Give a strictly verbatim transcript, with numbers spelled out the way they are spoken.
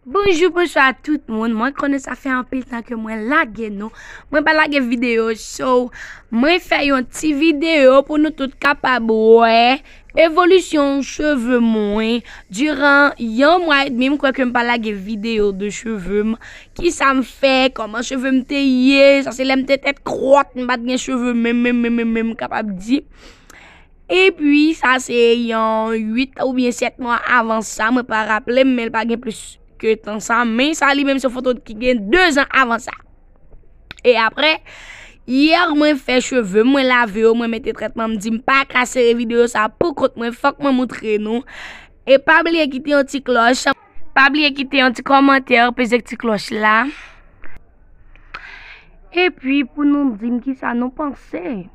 Bonjou, bonswa tout moun. Mwen konnen sa fè anpil tan ke mwen lage nou. Mwen pa lage videyo, so mwen fè yon ti videyo pou nou tout kapab wè evolisyon cheve mwen diran yon mwa edmi. M kwè ke m pa lage videyo de cheve m. Kisa m fè, kòman cheve m te ye, sa se lè m te tèt kwòt, m pa t gen cheve menm, menm, menm, menm, menm, m kapab di. Epi, sa se yon uit oubyen sèt mwa avan sa, mwen pa raple m, men l pa gen plis ke tan sa. Men sa li menm se foto ki gen de zan avan sa. E apre, yè mwen fè cheve m, mwen lave yo, mwen mete tretman, m di m pa ka sere videyo sa pou kont mwen, fòk mwen moutre nou. E pa bliye kite yon ti klòch, pa bliye kite yon ti kòmantè, peze ti klòch la. Epi pou nou di m kisa nou panse.